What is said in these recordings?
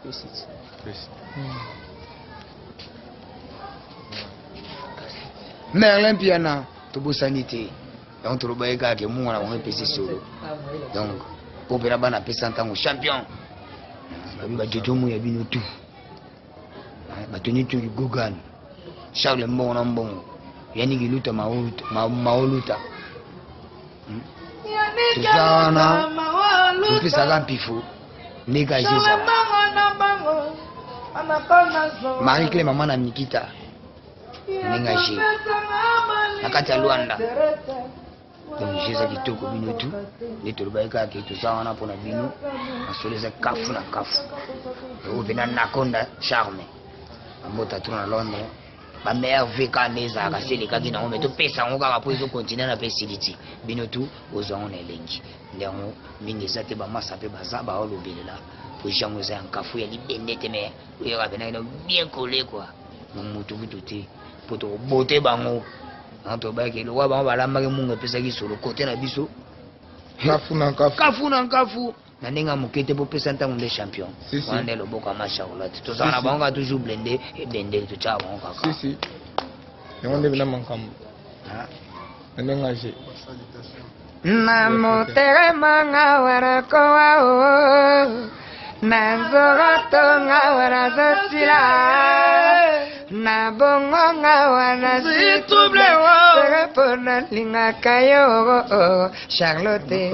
Pesi ti. Pesi. Merlin Piana tobosani te donc tolobaki kaka ke munga na bango epesi solo donc po mpena bana apesa ntango champion babi bajojo mu ya bino tout batoni toki gogan charles mbongo na mbongo yaniki luta maoluta toza wana topesaka mpifo ndeka ezozala marie cle mama na nikita ndenge age na kati ya lwanda donc jeu eza kitoko bino tu nde tolobaki kaka ke toza wana mpona bino masolo eza kafu na kafu oyo mpena nakonda charme bambota tro na londres bameilleur v kaka nde ezalaka se elekaki nango me topesa yango kaka mpo ezokontinue na mpe esili ti bino tu bozwa yango na elengi nde yango mingi eza te bamasa mpe baza baolobelela po jango eza ya nkafu ya libende te me oyaka mpena ino bien colle kua mutu kutu te mpo tokobote bango yango tobaki lokola bango balambaki mungu epesaki solo kote na biso Kafu na nkafu. Kafu na nkafu na ndenge ya moke te bopesa ntango nde champion Si, si. wana nde loboko ya ma charlotte tozala na Si, si. bango kaka toujours blende ebendeli totyaka bango kaka Si si. Yango nde bina makambo. Ah. Na ndenge age. Na motema nga wana kowa o na nzoto nga wana zosila na bongo nga wana zwi trouble o mpo nalingaka yo Charlotte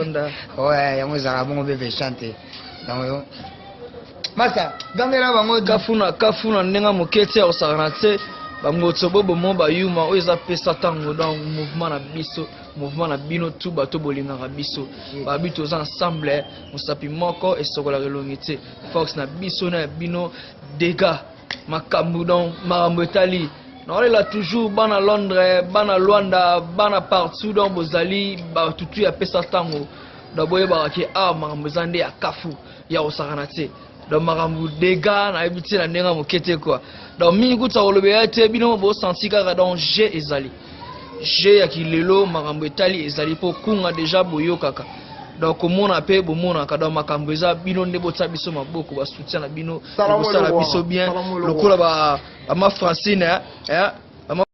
ouais yango ezalaka bongo bebe chante yango yo masta gangela bango kafuna kafuna ndenge moke te ya kosakana te bangotso bobomo bayuma oyo eza pesa ntango donc mouvement na biso mouvement na bino tu bato bolingaka biso babi toza ensemble mosapi moko esokolaka elongi te force na biso na ya bino dega makambo donc makambo etali naolela toujours bana londres bana luanda bana partout donc bozali batutu ya pesa ntango donc boyebaka ke awa makambo eza nde ya kafu ya kosakana te donc makambo dega nayebi te na ndenge ya moke te quoi donc mingi kuta kolobela te bino bosanti kaka donc je ezali je ya kilelo makambo etali ezali mpo kunga deja boyokaka donc komona mpe bomonaka donc makambo eza bino nde botia biso maboko basoutien na bino Salamo ekosala eloko biso wana. bien Salamo eloko lokola ba mama francine eh, eh, mama